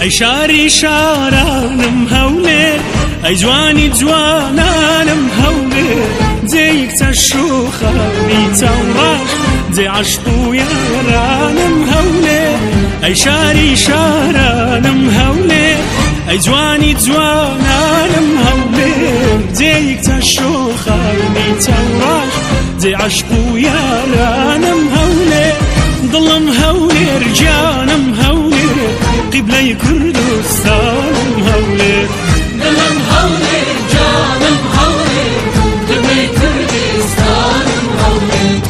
ئەی شاری شارانم هەولێر، ئەی جوانی جوانانم هەولێر، جێی کچە شوخانی چاوڕەش، جێ عەشق و یارانم هەولێر. ئەی شاری شارانم هەولێر، ئەی جوانی جوانانم هەولێر، جێی کچە شوخانی چاوڕەش، جێ عەشق و یارانم هەولێر. دڵم هەولێر، گیانم هەولێر، قیبلەی کوردستانم هەولێر. دڵم هەولێر، گیانم هەولێر، قیبلەی کوردستانم هەولێر.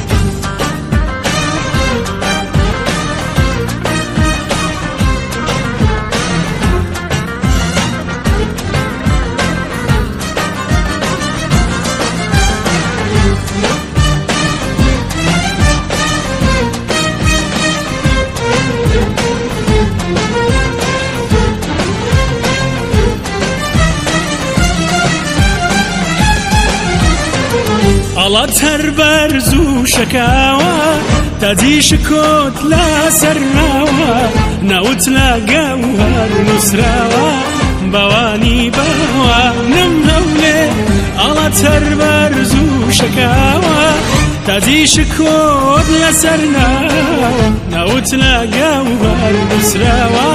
ئاڵات هەر بەرز و شەکاوە، تاجی شکۆت لەسەر ناوە، ناوت لە گەوهەر نووسراوە، باوانی باوانم هەولێر. ئاڵات هەر بەرز و شەکاوە، تاجی شکۆت لەسەر ناوە، ناوت لە گەوهەر نووسراوە،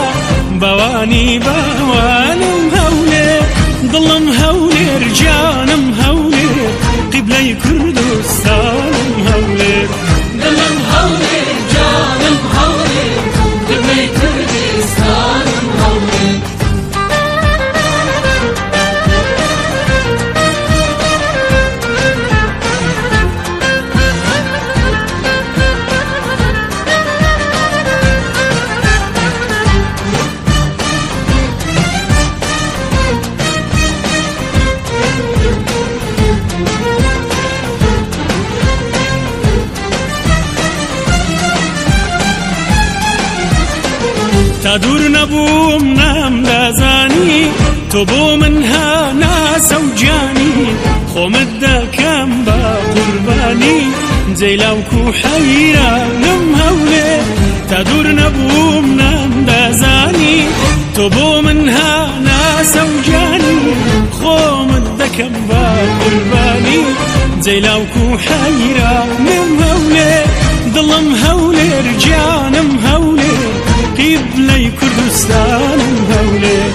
باوانی باوانم هەولێر. دڵم هەولێر، گیانم هەولێر، قیبلەی کوردستانم هەولێر. دڵم هەولێر، گیانم هەولێر، قیبلەی کوردستانم هەولێر. تا دوور نەبووم نەمدەزانی تۆ بۆ من هەناسە و گیانی، خۆمت دەکەم بە قوربانی، جەیلاوک و حەیرانم هەولێر. تا دوور نەبووم نەمدەزانی تۆ بۆ من هەناسە و گیانی، خۆمت دەکەم بە قوربانی، جەیلاوک و حەیرانم هەولێر. دڵم هەولێر، گیانم هەولێر، قیبلەی کوردستانم هەولێر.